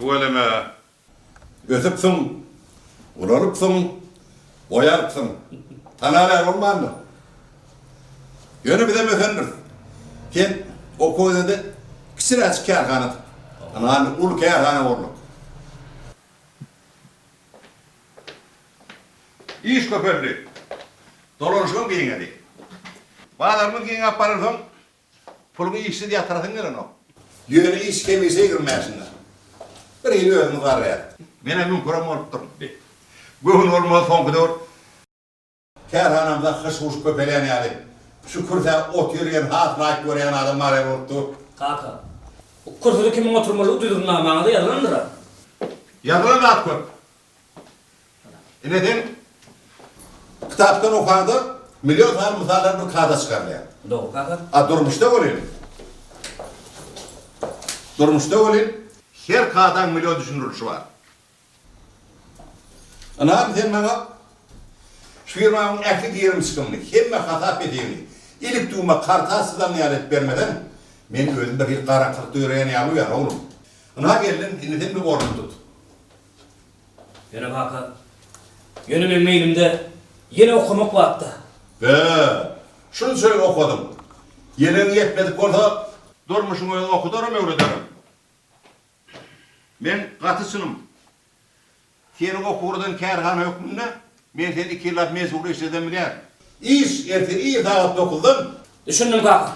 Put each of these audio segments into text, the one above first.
Tüweleme, ösüpsiň, ulalypsyň, boý alypsyň. Tanar ýaly bolmandyr. Ýöne bizem ösendiris. Sen okuw edende kiçiräjik kärhanadyk. Ynha indi uly kärhana bolduk. Iş köpeldi. Dolanyşygam giňedi. Bazarymyz giňäp baransoň, puluňy işsiz ýatyrasyň gelenok. Ýöne iş hemişe ýigrimi bäşinde. Bir hili özümiz garraýas. Menem müňkürem bolupdyryn. Göwün bolmaz soňky döwür kärhanamyzda hyş-huş köpelýän ýaly. Şu kürsä oturýan has laýyk görýän adam bar ýaly bolup dur. Kaka, bu kürsüde kimiň oturmalygy düzgünnamaňyzda ýazylandyr-a? Ýazylan zat köp. Ine sen kitapdan okaňda million sany mysallar bir kada çykarylýar. Dogry kaka. A durmuşda welin durmuşda welin her kadaň million düşündirilişi bar. Ynha sen maňa şu firmamyň ähli girim-çykymyny, hemme hasap-hesibini ilik-düwme karta çyzan ýaly edip bermeseň, men özüm bir hili garaňkylykda ýöreýän ýaly bolýan, oglum. Ynha geldim, indi sen bir ornuny tut. Ýöne kaka, ýöne meň meýlimde ýene okamak batda. Be, şunça ýyl okadyň. Ýelegiň ýetmedik bolsa, durmuşyň özi okudaram, öwrederem. Meň gaty çynym. Seni okuwradan kärhana hökmünde men seni iki ýyllap mejbury işledem bilýän. Iş ertir ir sagat dokuzdan. Düşündim kaka.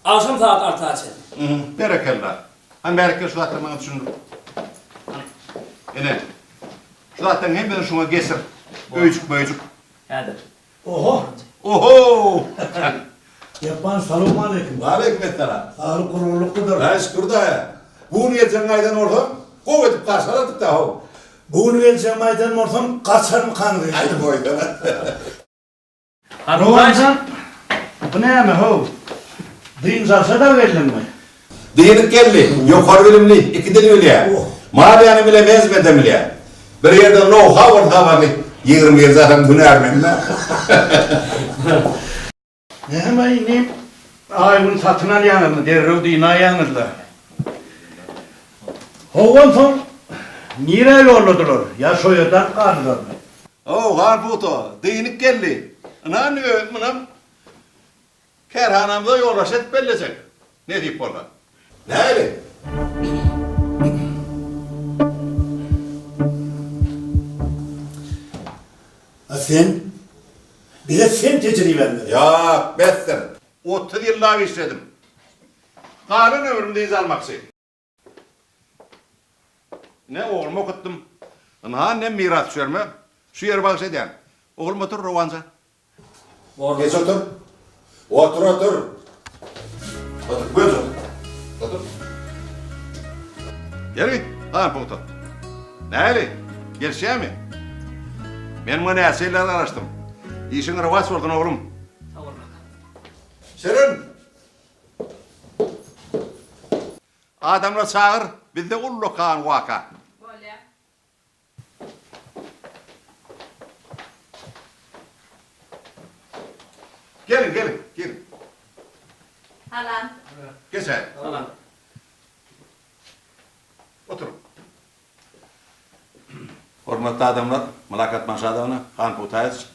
Agşam sagat alta çenli. Berekella. Hany bärik gel şu zatlary maňa düşündir. Ine. Şu zatlaryň hemmesini şuňa geçir. Öýjük-möýjük. Häzir. Oho! Oho! Jepbar salowmaleýkim. Waleýkim essalam. Saglyk gurgunlykmydyr? Aý şükür daýa. Bu gün geljegiňi aýdan bolsaň, gowy edip garşy alardyk-da how. Bu gün geljegiňi aýdan bolsam, gaçarmykaň öýtdüm. Aý goýsana. Rowanjan, bu näme how? Dynç alşa-da geldiňmi? Dynyk geldi. Ýokary bilimli, iki dil bilýär. Maliýany bile, menejmentem bilýär. Bir ýerde nou-hau bolsa habarly 21-nji asyryň hünärmeni-dä. Näme inim, aý-gün satyn alýaňyzmy, derrew dynaýaňyz-la. Ho onsoň nirä ýolladylar, ýa şo ýerde alyp galdylarmy? How, Han Puto, dynyk geldi. Ynha indi munam Kärhanamyza ýolbaşçy edip bellejek, nesip bolsa. Nähili? A sen? Bize sen tejribäňi ber. Ýok, besdir. 30 ýyllap işledim. Galan ömrüm dynç almakçy. Ine, oglumy okutdym. Ynha, indem mirasdüşerime şu ýeri bagyş edýän. Oglum otur, Rowanjan. Geç otur. Otur, otur. Otur, göz otur. Otur. Ýeri, han pugta. Näli? Gelişýärmi? Men muňa näçe ýyllar garaşdym. Işiň rowaç bolsun, oglum. Sag bol, kaka. Şirin! Adamlary çagyr, bizde ullakan waka. Bolýa. Geliň, geliň, geliň. Salam. Geçäý. Salam. Oturyň. Hormatly adamlar, Mylakat Maşadowna, Han Putaýewiç,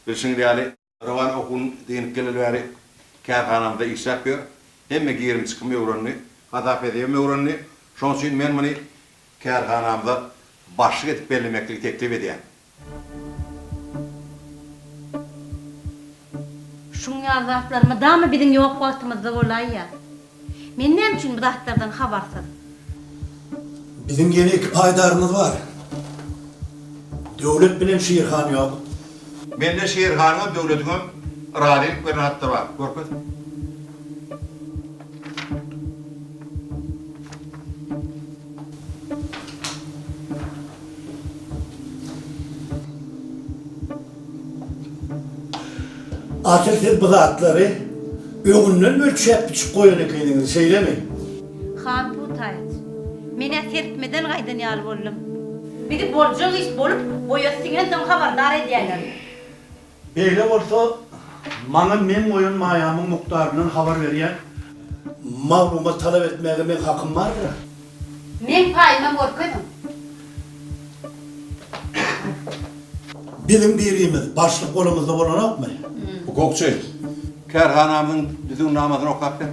bilşiňiz ýaly, Rowan okuwyny dynyp geleli bäri kärhanamyzda işläp ýör. Hemme girim-çykymy öwrendi, hasap-hesibem öwrendi. Şonuň üçin men muny kärhanamyza başlyk edip bellemekligi teklip edýän. Şuň ýaly zatlar mydama biziň ýok wagtymyzda bolaýýar. Men näme üçin bu zatlardan habarsyz? Biziň ýene iki paýdarymyz bar. Döwlet bilen Şirhan ýok. Mende Şirhanyňam, Döwlediňem razylyk beren hatlary bar. Görkez. Asyl siz bu zatlary öňünden ölçäp-biçip goýan ekeniňiz, şeýlemi? Han Putaýeç, men-ä serpmeden gaýdan ýaly boldum. Bizi boljak iş bolup, boýa siňensoň habardar edýärler. Beýle bolsa, maňa meň goýan maýamyň mukdaryndan habar berýän maglumat talap etmäge meň hakym bardyr-a? Meň paýymam görkeziň. Biziň birimiz başlyk bolamyzda bolanokmy? Hukukçy, kärhanamyzyň düzgünnamasyny okap ber.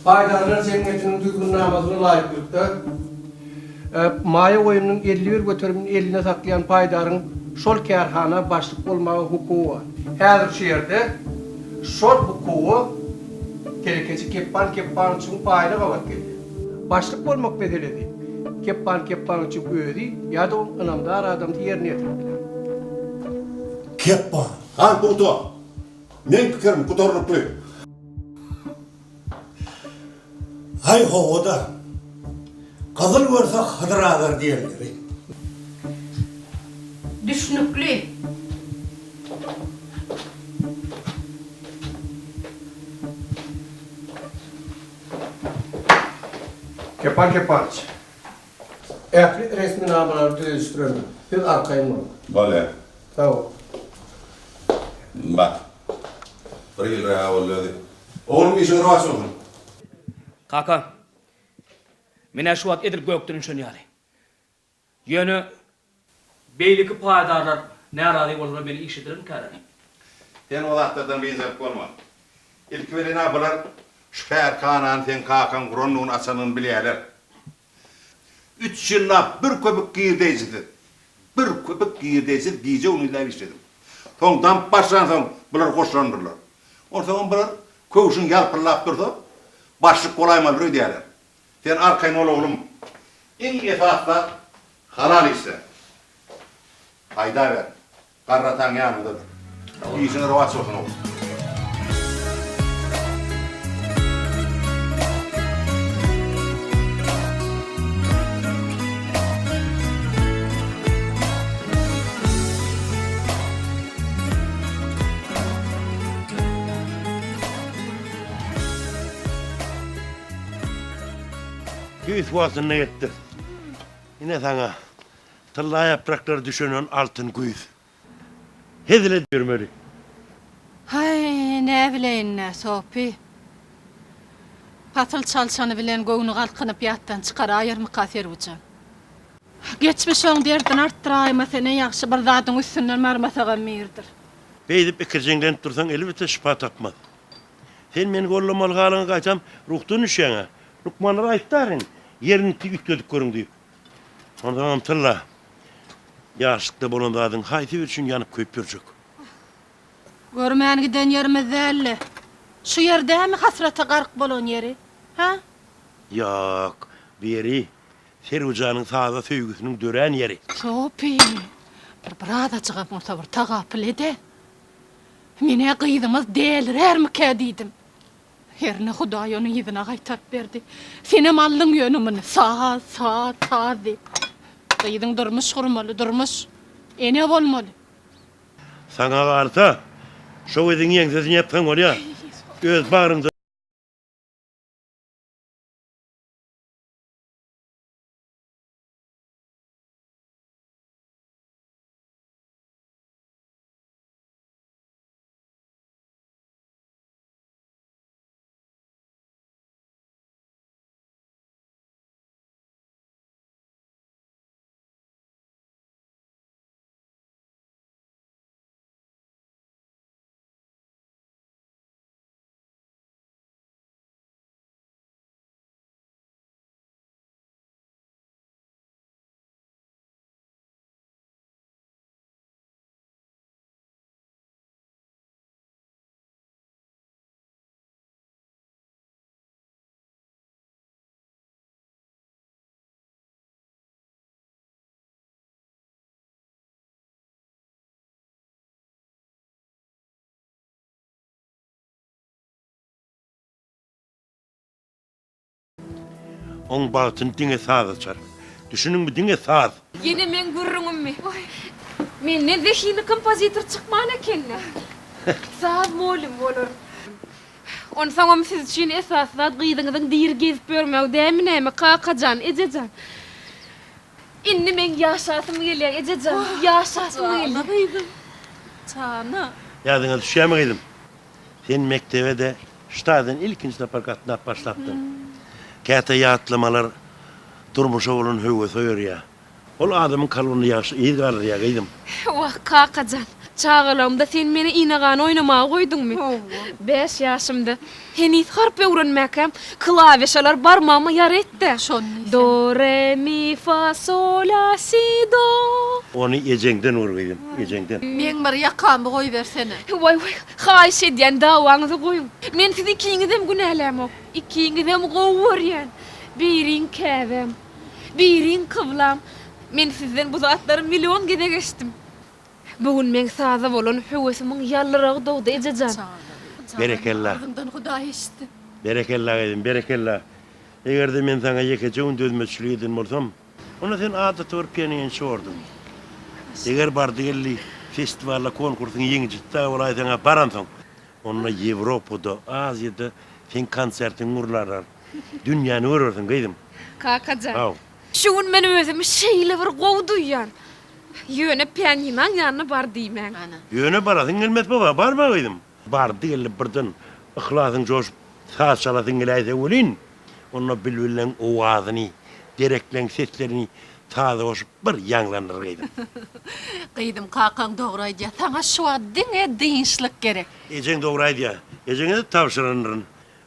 Paýdarlar jemgyýetiniň düzgünnamasyna laýyklykda, maýa goýumynyň 51 göterimini elinde saklaýan paýdaryň şol kärhana başlyk bolmaga hukugy bar. Häzir şu ýerde şol hukuga telekeçi Kepban Kepbanowiçiň paýyna gabat gelýär. Başlyk bolmak meselesi Kepban Kepbanowiçiň özi ýa-da onuň ynamdar adamsy ýerine ýetirip biler. Kepban. Han pugta. Meň pikirim gutarnykly. Haý hawa-da. Gyzyl görse Hydyr azar diýenleri. Düşnükli. Kepal Kepaliç. Ähli resminamalary düzedişdirerin. Siz arkaýyn boluň. Bolýar. Sag bol. Bak. Bir ýylrak boldy özi. Oglum işiň rowaç bolsun. Kaka, men-ä şu wagt edil gökden üşen ýaly. Ýöne beýleki paýdarlar närazy bolsalar meni işledermikäler? Sen o zatlardan biynjalyk bolma. Ilki bilen-ä bular şu kärhanany seň kakaň gurandygyny açanyny bilýärler. Üç ýyllap bir köpük girdeýjisiz, bir köpük girdeýjisiz gije-gündizläp işledim. Soň damyp başlansoň bular goşlandyrlar. Onsoňam bular köwşüň ýalpyldap dursa, başlyk bolaýmalydyr öýdýärler. Sen arkaýyn bol oglum. Iň esasy zat halal işle. Haýdaber. Garry ataň ýanyňdadyr. Işiň rowaç bolsun oglum. Tüýs wagtynda ýetdik. Ine saňa tylla ýapraklary düşenen altyn güýz. Hezil edip ýörmeli. Haý, näbileýin-dä, Sopy. Pasyl çalşany bilen göwni galkynyp ýatdan çykaraýarmyka Serwijan. Geçmiş oň derdini artdyraýmasa ne ýagşy, bir zadyň üstünden barmasagam birdir. Beýdip ikirjiňlenip dursaň elbetde şypa tapmaz. Sen meni gollamaly halyňa gaýtam ruhdan düşýäň-ä. Lukmanlar aýtdy ahyryn, ýerini üýtgedip görüň diýip. Onsoňam Tylla, ýaşlykda bolan zadyň haýsy biri üçin ýanyp-köýüp ýörjek? Görmän giden ýerimiz däldi. Şu ýer dämi hasrata gark bolan ýeri? Hä? Ýok, bu ýeri Serwijanyň saza söýgüsiniň dörän ýeri. Sopy, bir birazajygam bolsa bir tagapyl ed-ä. Men-ä gyzymyz dälirärmikä diýdim. Herne Hudaý ony yzyna gaýtaryp berdi. Senem aldyň ýöne muny, saz, saz, saz diýip. Gyzyň durmuş gurmaly, durmuş. Ene bolmaly. Saňa galsa, şo gyzyň ýeňsesini ýapsaň bolýar. Öz bagryňda. Oň bagtyny diňe saz açar. Düşündiňmi, diňe saz! Ýene meň gürrüňimmi? Waý, menden zehinli kompozitor çykman eken-dä. Saz mugallym bolaryn. Onsoňam siz üçin esasy zat gyzyňyzyň diri gezip ýörmegi dämi näme, kaka jan, eje jan? Indi meň ýaşasym gelýär, eje jan, ýaşasym gelýär. Jana gyzym, jana. Ýadyňa düşýärmi gyzym? Sen mekdebe-de şu taýdan ilkinji sapar gatnap başlapdyň. Käte ýatlamalar. Durmuşa bolan höwes oýarýar. Ol adamyň kalbynda ýagşy yz galdyrýar, gyzym. Wah, kaka jan, çagalygymda sen meni ine-gana oýnamaga goýduňmy? Bäş ýaşymda, heniz harp öwrenmäkäm, klawişalar barmagyma ýara etdi. Do, re, mi, fa, sol, la, si, do. Ony ejeňden gör, gyzym, ejeňden. Meň bir ýakamy goýbersene. Waý-waý, haýyş edýän, dawaňyzy goýuň. Men sizi ikiňizem günälämok. Ikiňizem gowy görýän. Biriň käbäm, biriň kyblam. Men sizden bu zatlary million gezek eşitdim. Bu gün meň saza bolan höwesimiň ýallyragy dogdy, eje jan. Berekella. Agzyňdan Hudaý eşitsin. Berekella gyzym, berekella. Eger-de men saňa ýekeje gün dözmezçilik eden bolsam, onda sen adaty bir pianinçi borduň. Eger bardy-geldi festiwalda konkursyň ýeňijisi dagy bolaýsaň-a baransoň, onda Ýewropada, Aziýada seň konsertiňi gurlarlar. Dünýäni görersiň, gyzym. Kaka jan, Haw. şu gün men özümi şeýle bir gowy duýýan. Ýöne pianinaň ýanyna bar diýmäň. Ýöne barasyň gelmez baba, barma gyzym. Bardy-geldi birden yhlasyň joşup saz çalasyň geläýse welin, onda bilbilleň owazyny, derekleň seslerini saza goşup bir ýaňlandyr gyzym. Gyzym, kakaň dogry aýdýar. Saňa şu wagt diňe dynçlyk gerek. Ejeň dogry aýdýar. Ejeňe-de tabşyrandyryn.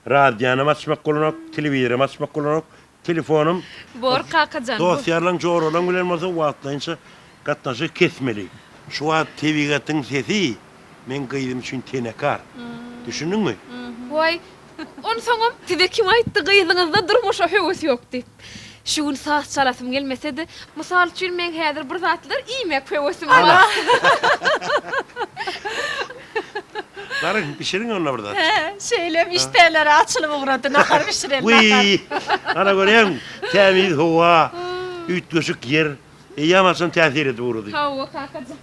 Radianam açmak bolanok, telewizoram açmak bolanok, telefonam. Bor kakajan, bor. Dost-ýarlaň, joralaň bilen bolsa wagtlaýynça gatnaşygy kesmeli. Şu wagt tebigatyň sesi meň gyzym üçin tenekar. Düşündiňmi? Waý, onsoňam size kim aýtdy gyzyňyzda durmuşa höwes ýok diýip. Şu gün saz çalasym gelmese-de, mysal üçin meň häzir bir zatlar iýmek höwesim bar. Baryň, bişiriň onda bir zat. Hä, şeýlem işdäleri açylyp ugrady, nahar bişireli, nahar. Wiý, ana görýäňmi, tämiz howa, üýtgeşik ýer eýýäm haçan täsir edip ugrady. Hawa, kakajan.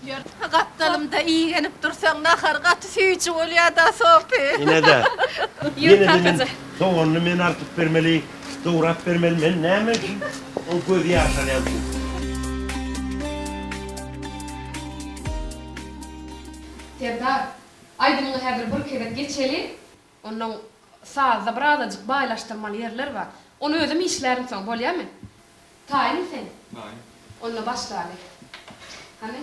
Ýör, gapdalymda iýgenip dursaň, nahar gaty süýji bolýa-da, Sopy. Ine-de, Ýör, ýene-de men kakajan. soganyny men artyp bermeli, dograp bermeli, men näme üçin oň gözi ýaşarýan üçin. Serdar, aýdymyňy häzir bir gezek geçeli. Onnoň sazda bir azajyk baýlaşdyrmaly ýerler bar. Ony özüm işlärin soň, bolýamy? Taýynmy sen? Taýyn. Onda başlaly. Hany?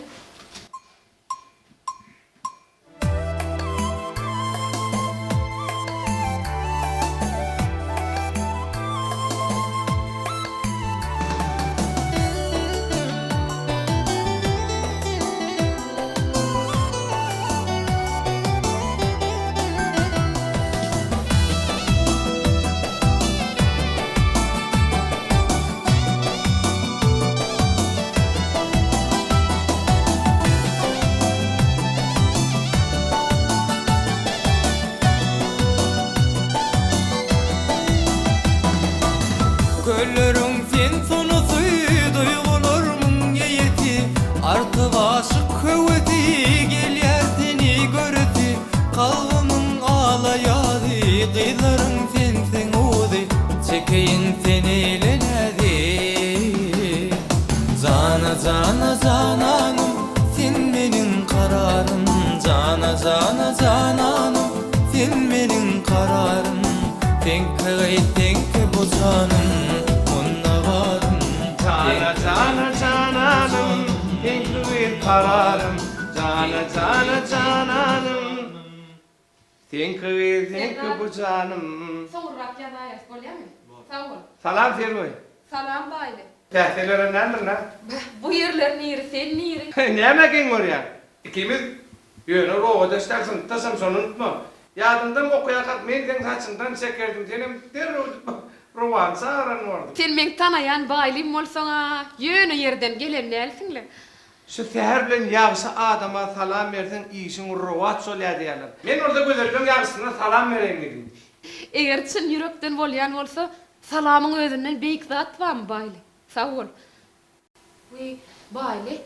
Kölleriň sen sonasy, duýgularmyň eýesi, Artyp aşyk höwesi, gelýär seni göresi, Kalbymyň ala ýazy, gyzlaryň sensiň ozy, Çekeýin sen eýle näzi. Jana jana jananym, sen meniň kararym, Jana jana jananym, sen meniň kararym, Seňki gyz seňki bu janym, munda barym. Jana jana jananym, seňki gyz kararym, Jana jana jananym, seňki gyz seňki bu janym. Soňurrak ýazaýarys bolýamy? Sag bol. Salam Serwi. Salam Baýly. Päsgelere näme nä? Beh, bu ýerler niri, sen niri? Nämä geň görýäň? Ikimiz ýöne obadaş däl, synpdaşam, şony unutma. Ýadyňdamy okaýarkak men seň saçyňdan çekerdim, senem derrew Rowany çagyran borduň. Sen meň tanaýan Baýlym bolsaň-a, ýöne ýerden gelen dälsiň-le. Şu säher bilen ýagşy adama salam berseň işiň rowaç bolýar diýýärler. Men bolsa gözelleň ýagşysyna salam bereýin diýdim. Eger çyn ýürekden bolýan bolsa, Salamyň özünden beýik zat barmy, Baýly? Sag bol. Wiý, Baýly,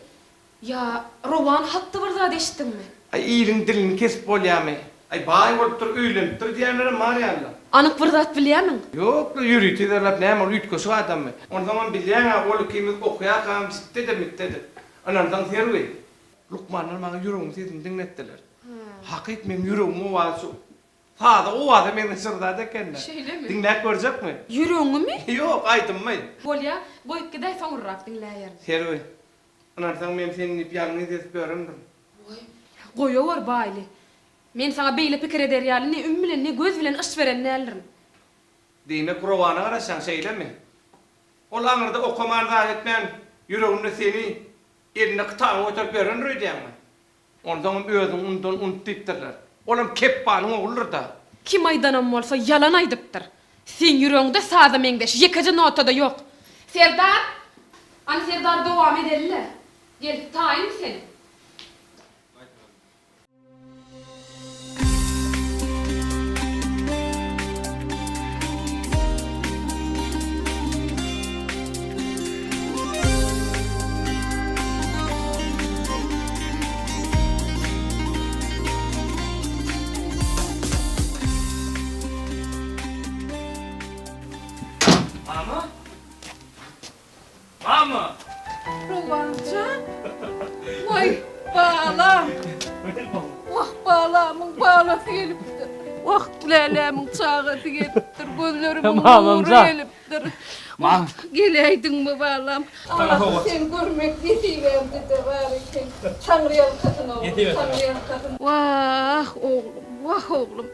ýa Rowan hakda bir zat eşitdiňmi? Aý, iliň dilini kesip bolýamy? Aý, baý bolupdyr, öýlenipdir diýýänlerem bar ýaly-la. Anyk bir zat bilýärmiň? Ýok-la, ýörite yzarlap näme ol üýtgeşik adammy? Onsoňam bilýäň-ä, ol ikimiz okaýarkagam jitde-de-mitde-de. Ynansaň Serwi, lukmanlar maňa ýüregiň sesini diňletdiler. Hakyt meň ýüregimiň owazy şu. Saza owaza meňzeş bir zat eken-dä. Şeýlemi? Diňläp görjekmi? Ýüregiňimi? Ýok, aýdymmy. Bolýa, goýup gidäý soňurrak diňläýerin. Serwi, ynansaň men seni diýip ýalňyz ezip ýörendirin. Goý, goýawor Baýly. Men saňa beýle pikir eder ýaly ne üm bilen, ne göz bilen yş beren däldirin. Diýmek, Rowana garaşýaň, şeýlemi? Ol aňyrda okaman zat etmän, ýüreginde seni elinde kitabyny göterip ýörendir öýdýäňmi? Onsoňam özüňi undan unut diýipdirler. Olam Kepbanyň ogludyr-da. Kim aýdanam bolsa ýalan aýdypdyr. Seň ýüregiňde saza meňzeş ýekeje nota-da ýok. Serdar! Hany Serdar dowam edeli-le. Gel, taýynmy sen? Mama? Mama! Rowanjan? Waý, balam! Wah, balamyň balasy gelipdir. Wah, lälämiň çagasy gelipdir. Gözlerimiň nury gelipdir. Wah, geläýdiňmi, balam? Allahym, seni görmek nesibämde-de bar eken. Taňryýalkasyn, oglum, taňryýalkasyn. Wah, oglum, wah, oglum.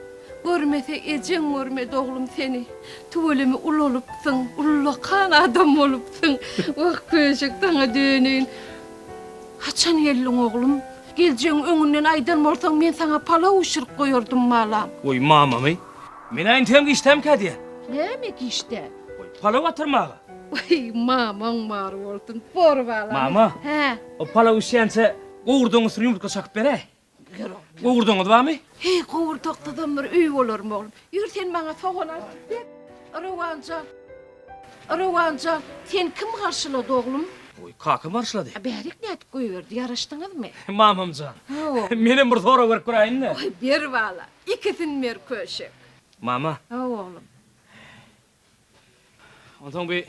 Görmese ejeň görmedi oglum seni. Tüweleme ulalypsyň, ullakan adam bolupsyň. Wah, köşek saňa döneýin. Haçan geldiň oglum? Geljegiň öňünden aýdan bolsaň men saňa palaw bişirip goýardym balam. Goý mamamy. Men-ä entegem giçdämkä diýýän. Näme giçdä? Goý, palaw atyrmaga. Waý, mamaň bar bolsun, bor balam. Mama. Hä? O palaw bişýänçä gowurdagyň üstüne ýumurtga çakyp beräý. Gowurdagyňyz barmy? Heý, gowurdaksyzam bir öý bolarmy, oglum? Ýör, sen maňa sogan alyp ber. Rowan jan, Rowan jan, seni kim garşylady, oglum? Goý, kakam garşylady. A bärik nädip goýberdi, ýaraşdyňyzmy? Mamam jan, Hawa. menem bir sorag berip göräýin-dä. Goý, ber bala, ikisini ber, köşek. Mama. Hawa, oglum. Onsoň bi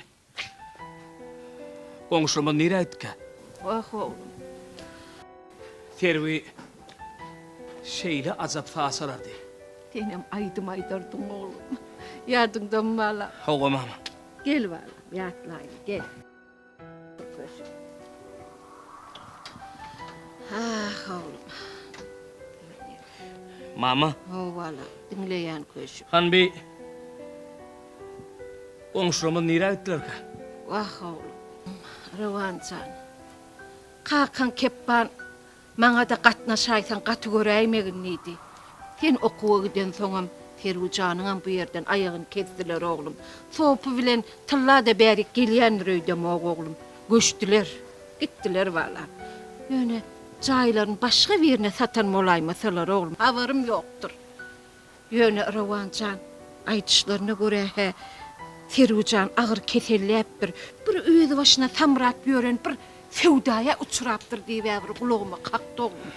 goňşularymyz nirä gitdikä? Wah, oglum. Serwi şeýle ajap saz çalardy. Senem aýdym aýdardyň, oglum. Ýadyňdamy, balam? Hawa, mama. Gel, balam, ýatlaýyn, gel. Ah, oglum. Mama. Hawa, balam, diňleýän köşük. Han bi goňşularymyz nirä gitdilerkä? Wah, oglum. Rowan jan. Kakaň Kepban Maňa-da gatnaşaýsaň gaty göräýmegin diýdi. Sen okuwa gidensoňam Serwijanyňam bu ýerden aýagyny kesdiler oglum. Sopy bilen Tylla-da bärik gelýändir öýdemok oglum. Göçdüler. Gitdiler balam. Ýöne jaýlaryny başga birine satan bolaýmasalar oglum, habarym ýokdur. Ýöne Rowan jan, aýdyşlaryna görä-hä, Serwijan agyr keselläpdir. Bir özbaşyna samrap ýören bir söwdaýa uçrapdyr diýib-ä bir gulagyma kakdy oglum.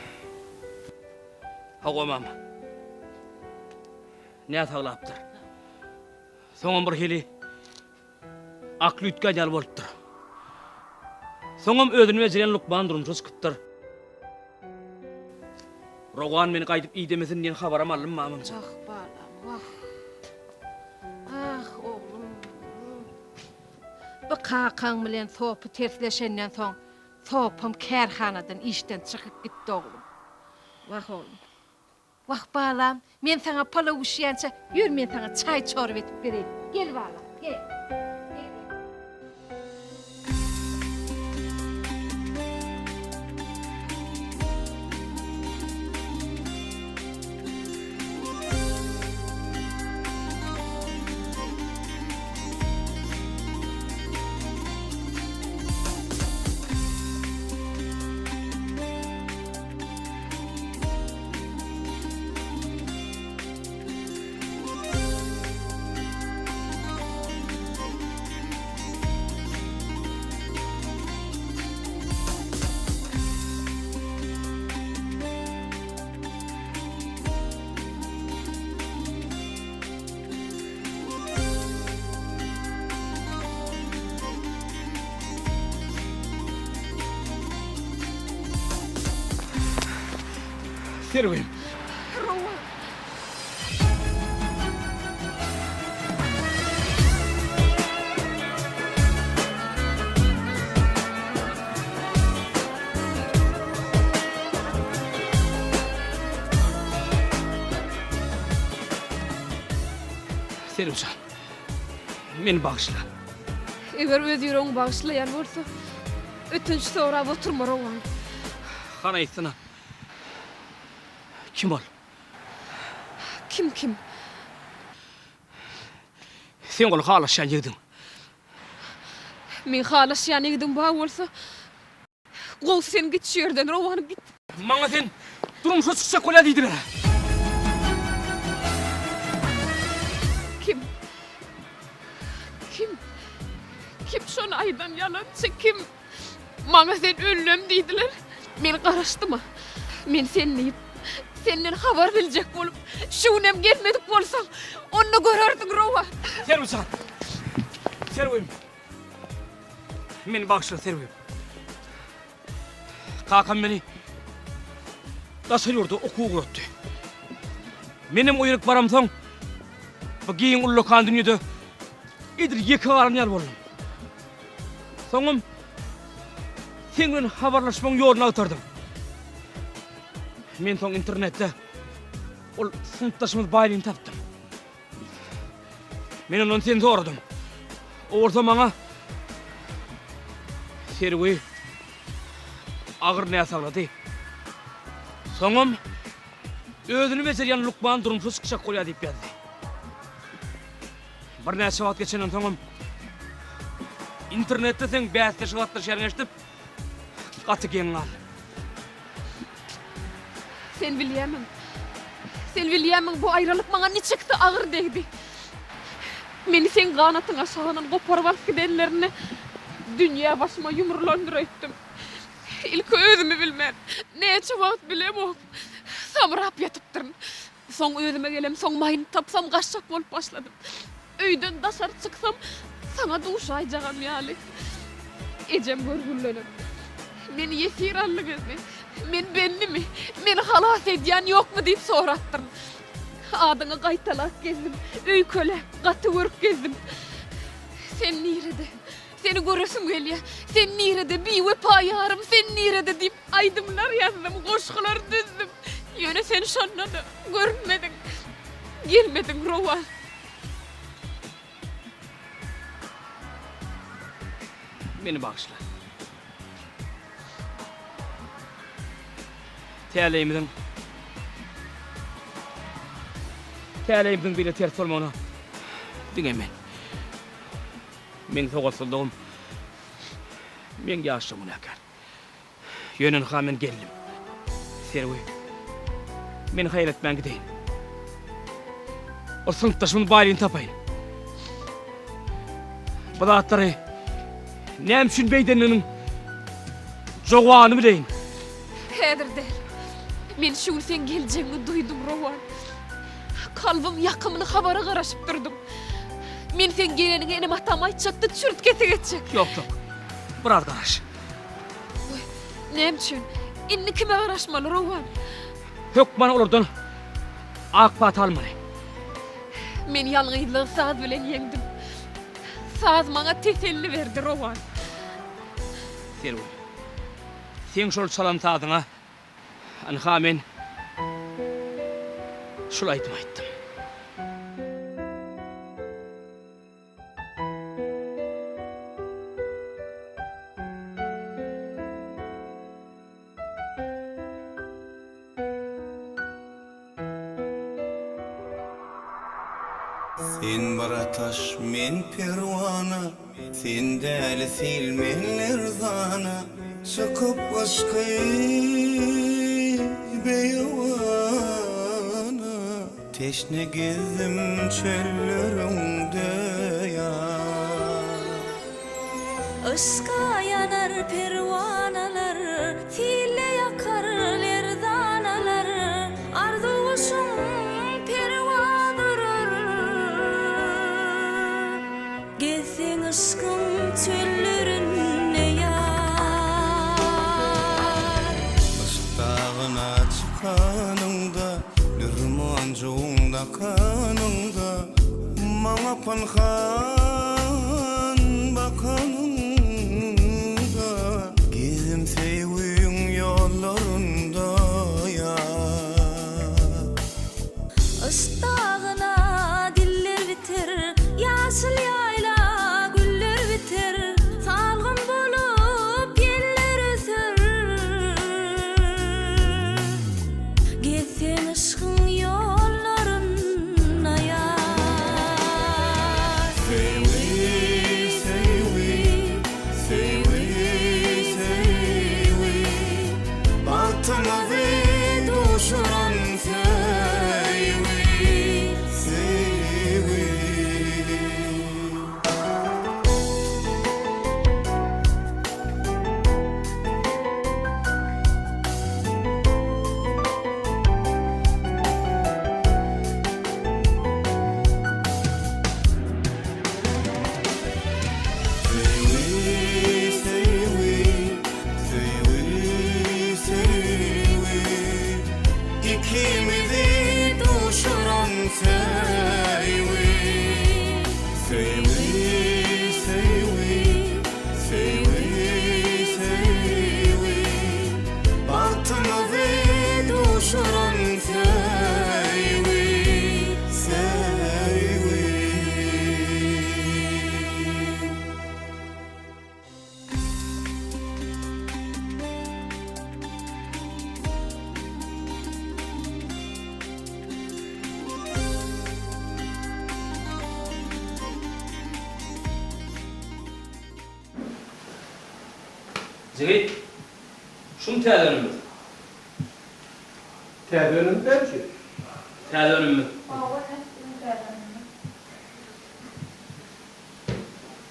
Hawa, mama. Näsaglapdyr. Soňam bir hili akly üýtgän ýaly bolupdyr. Soňam özüni bejeren lukman durmuşa çykypdyr. Rowan meni gaýdyp idemesin diýen habaram aldym mamamjan. Wah, balam, wah. Ah, oglum. Bu kakaň bilen Sopy tersleşenden soň, Sopam kärhanadan işden çykyp gitdi, oglum. Wah, oglum. Wah, balam, men saňa palaw bişýänçä, ýör men saňa çaý-çorba edip bereýin. Gel, balam, gel. Serwim. Rowan. Serwijan, meni bagyşla. Eger öz ýüregiň bagyşlaýan bolsa, ötünç sorap oturma Rowan. Hany aýtsana, kim ol? Kim kim? Seň ol halaşýan ýigidiň. Meň halaşýan ýigidim bar bolsa, gowusy sen git şu ýerden, Rowan, git. Maňa sen durmuşa çykjak bolýa diýdiler. Kim? Kim? Kim şony aýdan ýalançy kim? Maňa sen öldüm diýdiler. Men garaşdym-a. Men sen diýip, senden habar biljek bolup, şu günem gelmedik bolsam, onda görerdiň rowa. Serwijan! Serwim! Meni bagyşla, Serwim. Kakam meni daşary ýurda okuwa ugratdy. Menem o ýerik baramsoň, bu giň ullakan dünýede edil ýeke galan ýaly boldum. Soňam seň bilen habarlaşmagyň ýoluny agtardym. Men soň internetde ol synpdaşymyz Baýlyny tapdym. Men ondan seni soradym. O bolsa maňa Serwi agyr näsaglady. Soňam özüni bejerýän lukman durmuşa çykjak bolýar diýip ýazdy. Birnäçe wagt geçenden soňam internetde seň bäsleşige gatnaşýanyňy eşidip, gaty geň galdym. Sen bilýärmiň? Sen bilýärmiň, bu aýralyk maňa niçiksi agyr degdi. Meni seň ganatyň aşagyndan goparyp alyp gidenlerinde dünýä başyma ýumrulandyr öýtdüm. Ilki özümi bilmän, näçe wagt bilemok, samrap ýatypdyryn. Soň özüme gelemsoň maýyny tapsam gaçjak bolup başladym. Öýden daşary çyksam saňa duşaýjagam ýaly. Ejem görgülilenem. Meni ýesir aldyňyzmy? Men bendimi? Meni halas edýän ýokmy diýip sorapdyryn. Adyňy gaýtalap gezdim. Öýkeläp, gaty görüp gezdim. Sen nirede? Seni göresim gelýär. Sen nirede, biwepa ýarym, sen nirede diýip aýdymlar ýazdym, goşgular düzdüm. Ýöne sen şonda-da görünmediň. Gelmediň, Rowan. Meni bagyşla. Täleýimiziň Täleýimiziň beýle ters bolmagyna diňe men. Meň sowatsyzlygym, meň ýaşlygym günäkär. Ýöne ynha men geldim. Serwi, men haýal etmän gideýin. Ol synpdaşymyň baýlygyny tapaýyn. Bu zatlary näme üçin beýdenliginiň jogabyny bileýin. Häzir däl. Men şu gün seň geljegiňi duýdum, Rowan. Kalbym ýakymly habara garaşyp durdum. Men seň geleniňi enem-atama aýtjakda çürt kesik etjek. Ýok, ýok. Biraz garaş. Goý, näme üçin? Indi kime garaşmaly, Rowan? Hökman olardan ak pata almaly. Men ýalňyzlygy saz bilen ýeňdim. Saz maňa teselli berdi, Rowan. Serwi, seň şol çalan sazyňa Ynha men şul aýdymy aýtdym. Sen bir ataş, men perwana, Sen däli sil, men lerzana, Çykyp yşky beýewana. Teşne gezdim çölleriňde ýar. Yşka ýanar perwanalar, Sille ýakar lerzanalar, Arzuw guşuň perwaz urar. Gezseň yşkyň çöllerinde ýar. Yşk dagyna çykanyňda, Dür monjugyň dakanyňda, Maňa pynhan bakanyňda, Gezdim söýgüň ýollarynda ýar. Yşk dagyna diller biter. Jigi, şumy täze önümimiz? Täze önüm näme üçin? Täze önümimiz. Hawa, ine, biziň täze önümimiz.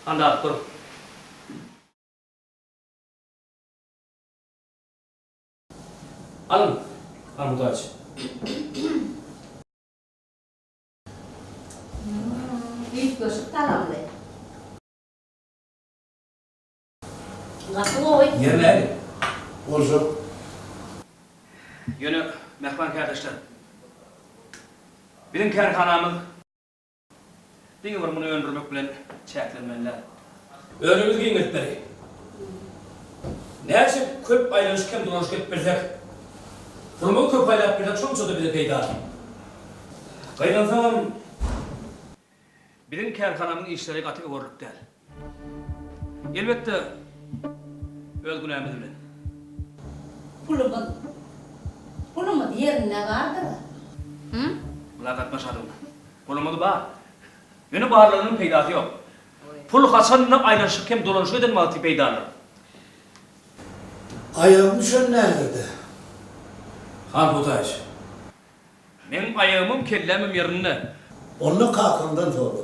Hany dadyp görüň. Alyň, Mahmut aç. Üýtgeşik tagamly. Gaty gowy. Ýeri näli? Boljak. Ýöne, mähriban kärdeşler, biziň kärhanamyz diňe bir muny öndürmek bilen çäklenmeli däl. Önümimizi giňeltmeli. Näçe köp aýlanyşyk hem dolanyşyk edip bilsek, pulumyzy köp aýlap bilsek, şonça-da bize peýdaly. Gynansagam, Biziň kärhanamyň işleri gaty öwerlik däl. Elbetde, öz günämiz bilen. Pulumyz, pulumyz ýerinde bardyr-a. Hü? Bula gatnaşadyň. Pulumyz bar. Ýöne barlygynyň peýdasy ýok. Pul haçan-da aýlanyşyk hem dolanyşyk eden wagty peýdalydyr. Aýagyň düşen däldir-dä. Han Hutaýyç. Meň aýagymam kellämem ýerinde. Onda kakaňdan sora.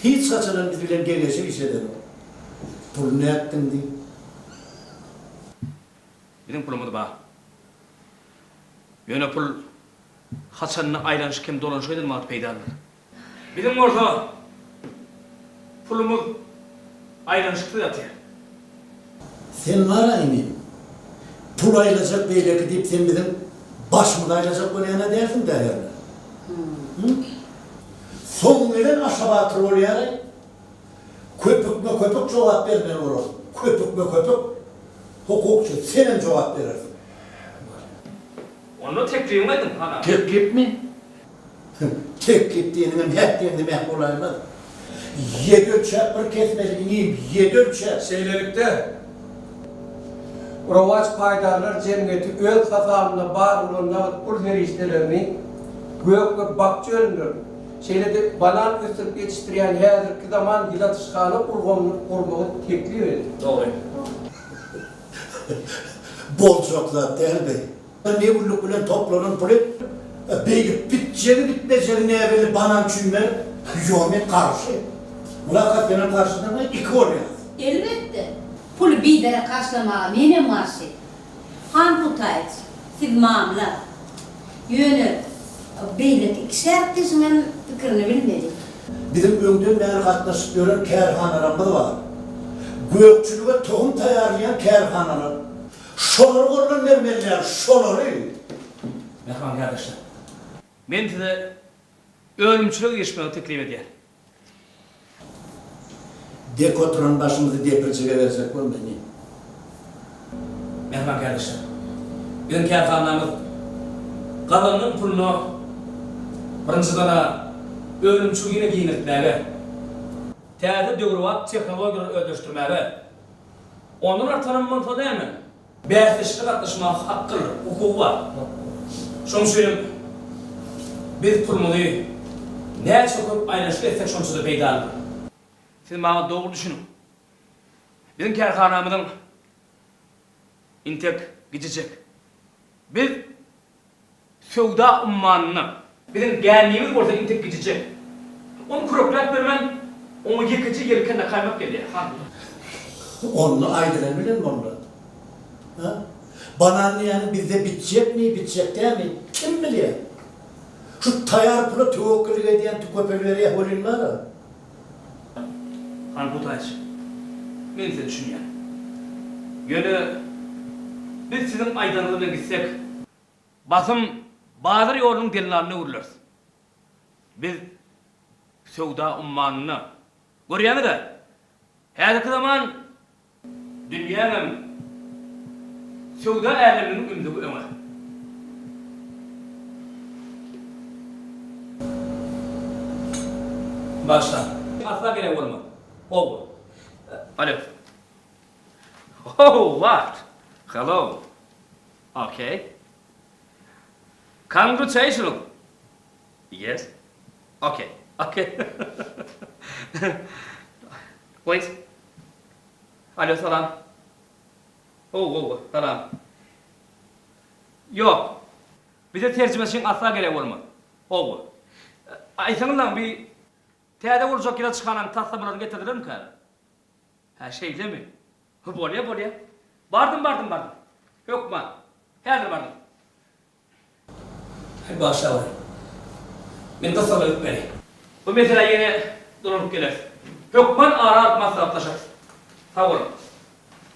Hiç haçanam biz bilen geňeşip iş edenok. Puly nätdiň diý. Biziň pulumyz bar. Ýöne pul haçanda aýlanyşyk hem dolanyşyk eden wagty peýdalydyr. Biziň bolsa pulumyz aýlanyşyksyz ýatyr. Sen bar-a inim. Pul aýlajak beýleki diýip sen biziň başymyzy aýlajak bolýan-a dälsiň-dä hernä? Hü? Soň gelen Aşgabatyr bolýar-aý. Köpükme-köpük jogap bermeli bolar. Köpükme-köpük. Hukukçy, senem jogap berersiň. Onda teklibiňi aýdyň, han aga. Teklipmi? Teklip diýeniňem häk diýeňde mäh bolaýmaz. Ýedi ölçäp bir kesmeli inim, ýedi ölçäp. Şeýlelikde, Rowaç paýdarlar jemgyýeti öz hasabynda bar bolan nagt pul serişdelerini gök we bakja önümlerini, şeýle-de banan ösdürip ýetişdirýän häzirki zaman ýyladyşhana ulgamyny gurmagy teklip edýär. Dogry. Boljak zat däl beý. Ne günlük bilen toplanan puly beýdip bitjegi bitmejegi näbelli banan üçin berip, ýo men garşy. Mulakat menem garşydyrmy iki bolýas. Elbetde, puly biderek harçlamaga menem garşy. Han Hutaýeç, siz mamla. Ýöne beýleki iki şärikdeşiňem pikirini bilmeli. Biziň öňden bäri gatnaşyp ýören kärhanalarymyz bar. Gökçülige tohum taýýarlaýan kärhanalar. Şolary goldan bermeli däl, şolary! Mähriban kärdeşler! Men size önümçilige girişmegi teklip edýän. Dek oturan başymyzy depirjige berjek bolma, inim. Mähriban kärdeşler! Biziň kärhanamyz gazanan puluna birinjiden-ä önümçiligi ýene giňeltmäge, täze döwrebap tehnologiýalary özleşdirmäge, Ondan artanam bolsa näme? Bäsleşige gatnaşmaga hakkydyr, hukugy bar. Şonuň üçinem biz pulumyzy näçe köp aýlanyşyk etsek şonça-da peýdalydyr. Siz maňa dogry düşüniň. Biziň kärhanamyzyň intek gijijek. Biz Söwda ummanynda. Biziň gämimiz bolsa intek gijijek. Ony kürekläp bermän, oňa ýekeje ýelken dakaýmak gelýär, han. Onda aýdylan bilen boldy. Hä? Banan diýýäniň bizde bitjekmi, bitjek dälmi, kim bilýär? Şu taýar pula töwekgellik edýän tükepelberýär welin bar-a. Han Hutaýç, men size düşünýän. Ýöne biz siziň aýdanyňyz bilen gitsek, basym bazar ýolunyň dellalyna öwrüleris. Biz söwda ummanynda, görýäňiz-ä, häzirki zaman Dünýäňem söwda äleminiň ümzügi öňe. Bagyşla. Asla gerek bolmaz. Gowy. Alo. Oh, what? Hello. Okay. Congratulations. Yes. Okay. Okay. Please. Alo, salam. Hawa, hawa, salam. Ýok, bize terjimeçiň asla geregi bolmaz. Hawa. Aýtsaňyzlaň, bi täze guruljak ýyladyşhananyň taslamalaryny getirdilermikä? Hä, şeýlemi? Bolýa, bolýa. Bardym, bardym, bardym. Hökman. Häzir bardym. Aý, bagyşlaweri. Men gyssagly gitmeli. Bu meselä ýene dolanyp geleris. Hökman ara alyp maslahatlaşarys. Sag boluň.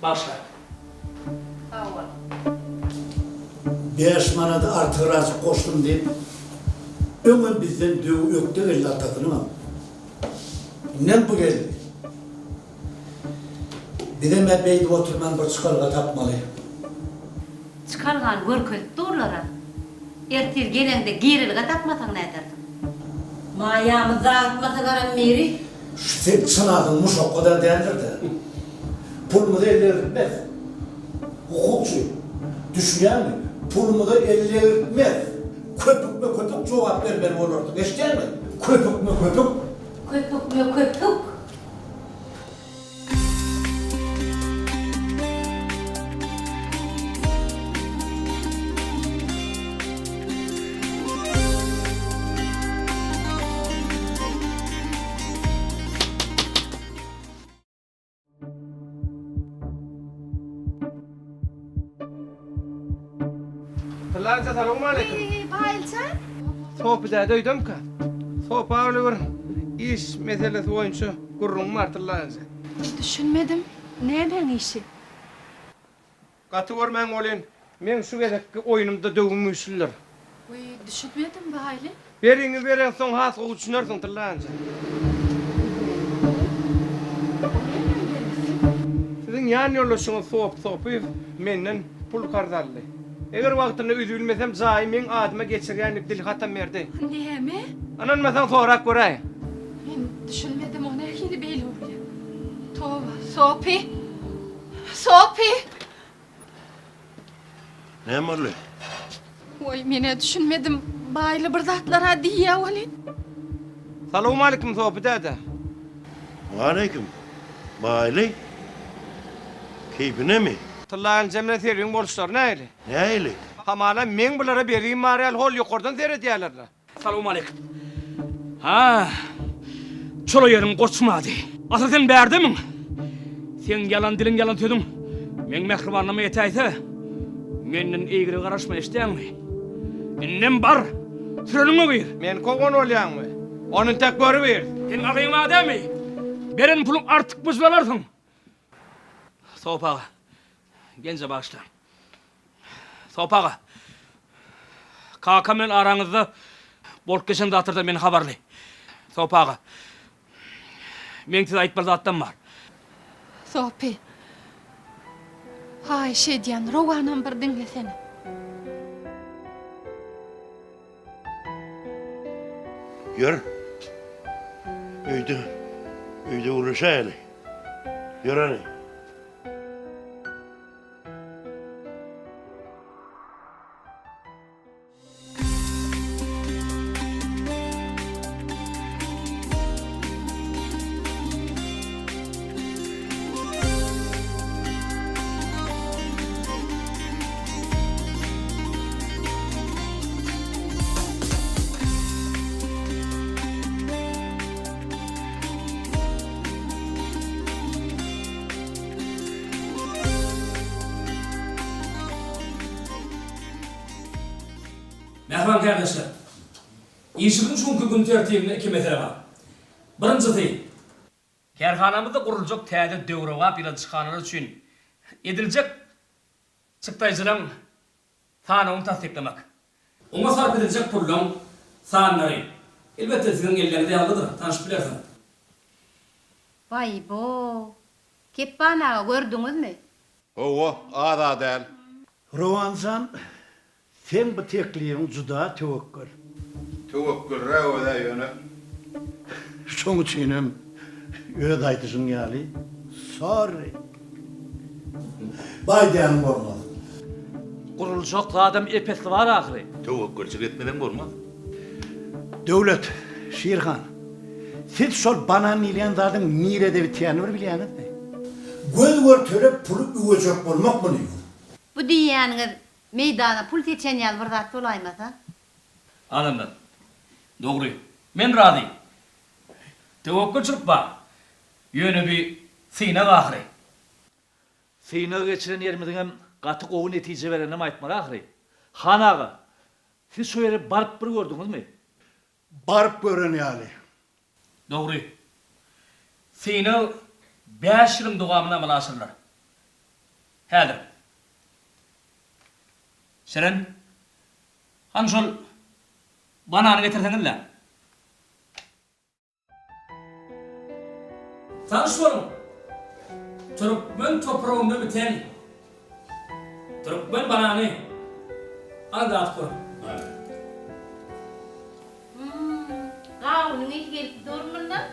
Bagyşla. Sag bol. Bäş manady artygyrajyk goşdum diýip, öňem bizden döwi ökde geldi atasynyňam. Indem bu geldi. Bizem-ä beýdip oturman bir çykalga tapmaly. Çykalgany görkezip durlar-a. Ertir geleňde girelge tapmasaň nädersiň? Maýamyzy dagytmasalaram biri. Şu seň çyn adyň Muşakga-da däldir-dä. Pulumyzy elle egirtmez. Hukukçy. Düşünýäňmi? Pulumyzy elle egirtmez. Köpükme-köpük jogap bermeli bolarsyň. Eşidýäňmi? Köpükme-köpük. Köpükme-köpük. Pylança salowmaleýkim. Baýyljan. Sopy däde öýdemkä? Sopy agly bir iş meselesi boýunça gürrüňim bar Tyllaja. Düşünmedim. Nämäň işi? Gaty görmäň welin, meň şu gezekki oýnumda döwüm güýçlüdir. Wiý, düşünmedim, Baýly. Beriňi bereňsoň has gowy düşünersiň, Tyllaja. Siziň ýan ýoldaşyňyz Sopy Sopyýew menden pul karz aldy. Eger wagtynda üzülmesem jaýy meň adyma geçirýän diýip dilhatam berdi. Näme? Ynanmasaň sorap göräý. Men düşünmedim, o nähili beýle bolýar? Toba, Sopy! Sopy! Näme boldy? Woý, men-ä düşünmedim. Baýly bir zatlar-a diýýä welin. Salowmalikim, Sopy däde. Waleýkim. Baýly. Keýpinemi? Tyllaýylja bilen Serwiň boluşlary nähili? Nähili? Hamala meň bulara bergim bar ýaly hol ýokardan seredýärler-le. Salowmaleýkim. Ha, çola ýeriň goçmady. Asyl sen bärdemiň? Seň ýalan diliň, ýalan sözüň meň mähribanyma ýetäýse, menden eýgilige garaşma, eşidýäňmi? Indem bar, süreniňe gir. Meni kowan bolýaňmy? Ony intäk görübiris. Seň agyň bar dälmi? Beren puluň artykmajyny alarsyň. Sopy aga, Genje bagyşla. Sopy aga, kakam bilen araňyzda bolup geçen zatlardan men habarly. Sopy aga, meň size aýtmaly zatlarym bar. Sopy, haýyş edýän, rowanam bir diňlesene. Ýör. Öýde, öýde gürleşäýeli. Ýör hany. Mähriban kärdeşler! Işimiziň şu günki gün tertibinde iki mesele bar. Birinjisi, kärhanamyzda guruljak täze döwrebap ýyladyşhanalar üçin ediljek çykdaýjylaryň sanawyny tassyklamak. Oňa sarp ediljek pullaryň sanlary, elbetde, siziň elleriňizde ýazgydyr, tanşyp bilersiňiz. Baý-bo! Kepban aga, gördüňizmi? Hawa, az-a däl. Rowanjan, seň bu teklibiň juda töwekgel. Töwekgelräk öz-ä ýöne. Şoň üçinem öz aýdyşyň ýaly, sorry. Baý diýeniň bolmaz. Guruljak zadam ep-esli bar ahyry. Töwekgelçilik etmeseň bolmaz. Döwlet, Şirhan, siz şol banan diýilýän zadyň nirede bitýänini bir bilýäňizmi? Göz görtele puly üwejek bolmak muny. Bu diýýäniňiz meýdana pul seçen ýaly bir zat bolaýmasa. Adamlar, dogry, men razy. Töwekgelçilik bar. Ýöne bi synag ahyry. Synag geçiren ýerimiziňem gaty gowy netije bereninem aýtmaly ahyry. Han aga, siz şo ýere baryp bir gördüňizmi? Baryp gören ýaly. Dogry. Synag bäş ýylyň dowamynda amala aşyrylar. Häzir. Şirin, hany şol banany getirseňiz-le. Tanyş boluň! Türkmen topragynda biten türkmen banany. Alyň dadyp görüň. Hum, gawunyň ysy gelip dur mundan.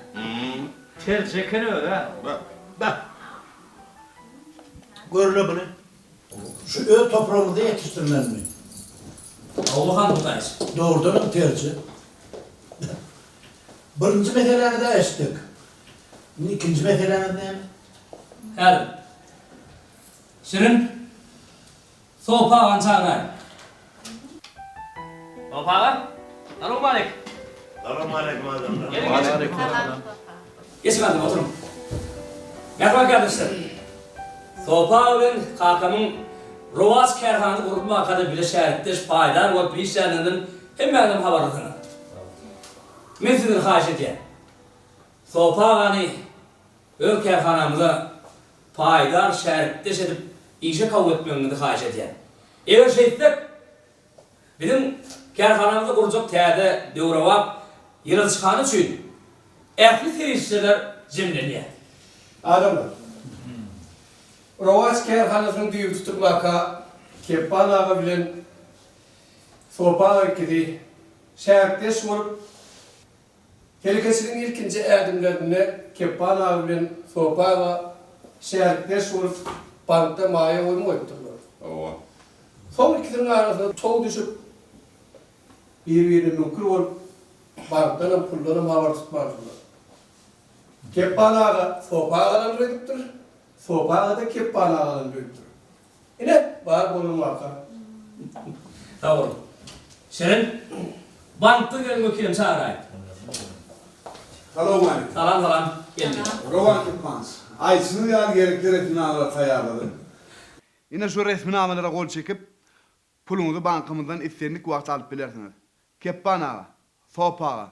Terje eken öz-ä. Beh. Görle buny. Şu öz topragymyzda ýetişdirmelimi? Hawa han Hudaýç. Dogrudanam terje. Birinji meseläňiz-ä eşitdik. Indi ikinji meseläňiz näme? Häzir. Şirin, Sopy agany çagyraý. Sopy aga, salowmaleýkim. Salowmaleýkim adamlar. Geliň, geçiň. Geçiň adamlar, oturyň. Mähriban kärdeşler! Sopy aga bilen kakamyň Rowaç kärhanasy gurulmakada bile şärikdeş, paýdar bolup işländiginden hemmäňizem habarlysyňyz. Men sizden haýyş edýän, Sopy agany öz kärhanamyza paýdar, şärikdeş edip işe kabul etmegiňizi haýyş edýän. Eger şeýtsek, biziň kärhanamyzda gurljak täze, döwrebap ýyladyşhana üçin ähli serişdeler jemlenýär. Adamlar, Rowaç kärhanasynyň düýbi tutulmaka Kepban aga bilen Sopy aga ikisi şärikdeş bolup, Telekeçiligiň ilkinji ädimlerinde Kepban aga bilen Sopy aga şärikdeş bolup, bankda maýa goýum goýupdyrlar. Hawa. Soň ikisiniň arasyna tow düşüp, bir-birine müňkür bolup, bankdanam, puldanam habar tutmandyrlar. Kepban aga Sopy agadan öýdüpdir, Sopy aga-da Kepban agadan öýdüpdir. Ine, bar bolan waka. Sag boluň. Şirin, bankdan gelen wekilem çagyraý. Salowmaleýkim. Salam, salam. Geldi. Rowan Kepmans. Aýdyşyňyz ýaly gerekli resminamalary taýýarladym. Ine şu resminamalara gol çekip, puluňyzy bankymyzdan islendik wagt alyp bilersiňiz. Kepban aga, Sopy aga,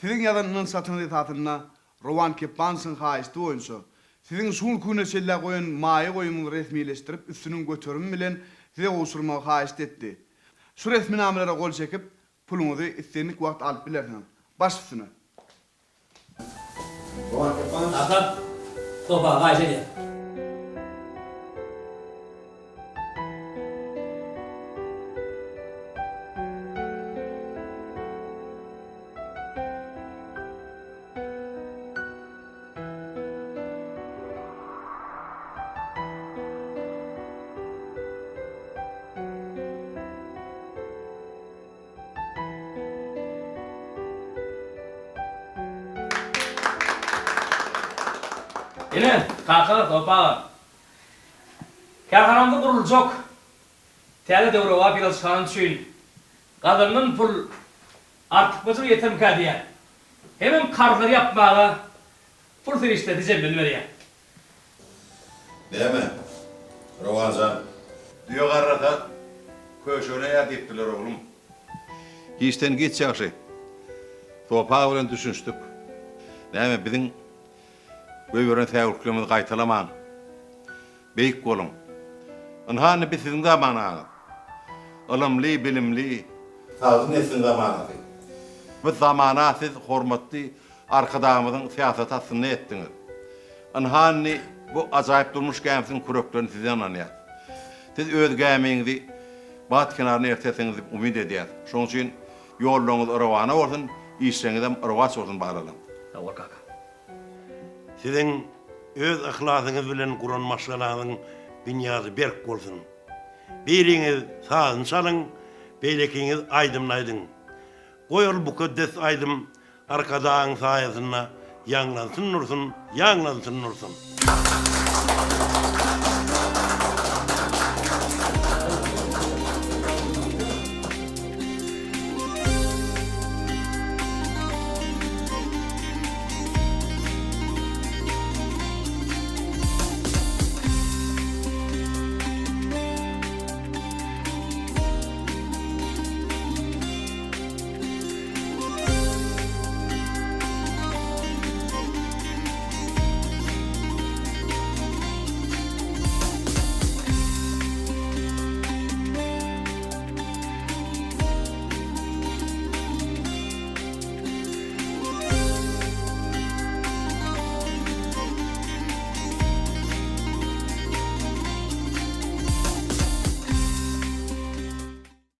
siziň ýazan ynanç hatyňyz esasynda Rowan Kepbanyçyň haýyşty boýunça, siziň şu günki güne çenlä goýan maýa goýumyňyzy resmileşdirip üstüniň göterimi bilen size gowşurmagy haýyşt etdi. Şu resminamalara gol çekip, puluňyzy islendik wagt alyp bilersiňiz. Baş üstüne. Kaka, sopa haýyş edýän. Ine, kaka, Sopy aga. Kärhanamyzda guruljak täze döwrebap ýyladyşhana üçin gazanylan pul artykmajyk ýetermikä diýýän. Hemem karzlary ýapmaga pul serişdesi jemleniberýär. Näme, Rowan jan? Düýe garrasa, köşegine ýar diýipdirler, oglum. Giçden giç ýagşy. Sopy aga bilen düşünişdik. Näme, biziň goýberen säwliklerimizi gaýtalamaň. Beýik boluň. Ynha indi biz siziň zamanaňyz. Ylymly, bilimli, sagdyn nesliň zamanasy. Bu zamana siz hormatly Arkadagymyzyň syýasaty astynda ýetdiňiz. Ynha indi bu ajaýyp durmuş gämisiniň küreklerini size ynanýas. Siz öz gämiňizi bagt kenaryna eltersiňiz diýip umyt edýäs. Şonuň üçin ýollaryňyz rowana bolsun, işleriňizem rowaç bolsun balalam. Sag bol kaka. Siziň öz yhlasyňyz bilen guran maşgalaňyzyň binýady berk bolsun. Biriňiz sazyny çalyň, beýlekiňiz aýdymyny aýdyň. Goý ol mukaddes aýdym Arkadagyň saýasynda ýaňlansyn dursun, ýaňlansyn dursun!